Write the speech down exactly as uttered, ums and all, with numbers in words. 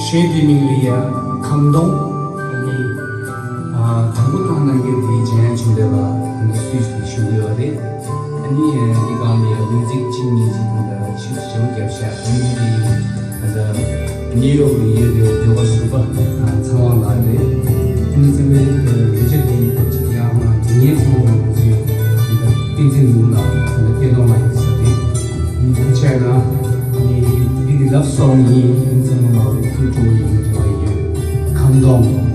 ཆོས་དེ་མིང་ལ་ཡ་ཁམ་སྡོང་། ཨ་ནི་ཨ་དང་པོ་བཏང་གནང་མཁན་དེ་འཇམ་དབྱངས་ཆོས་འཕེལ་ལགས་ཨ་ནི་སུས་ཞུ་གི་ཡོད་རེད། ཨ་ནི་ཨ་འདི་སྒང་ལ་ཡ་མིའུ་ཛིག་གཅིག་གཉིས་ཅིག་ད་ལྟ་ཆིབས་སྒྱུར་བརྒྱབ་ཤག་ཨ་ནི་ད་ལྟ་ནིའུ་ཡོག་ལ་ཡོད་པའི་ཟློས་གར་ཟུར་པ་ཨ་ཚེ་དབང་ལགས་རེད། ཨ་ནི་ཚེ་དབང་ལགས་ཀྱི་ལས་བྱེད་དེ་ཡང་ང་དེ་ཉིན་ཚང་མ་ང་ཚོའི་ད་ལྟ་བསྟན་འཛིན་ནོར་བུ་ལགས་ད་ལྟ་སྐལ་གདོང་ལགས་ཡིན་ས་རེད། ཨ་ནི་ཐུགས་རྗེ་གནང་། ཨ་ནི་འདི་ནི་ལབ་སོང་ཡིན། ཨ་ནི་ཚང་མ་ལ་ཐུགས་སྤྲོ་བོ་ཡིན་ཟེར་བ་ཡིན། ཁམ་སྡོང་།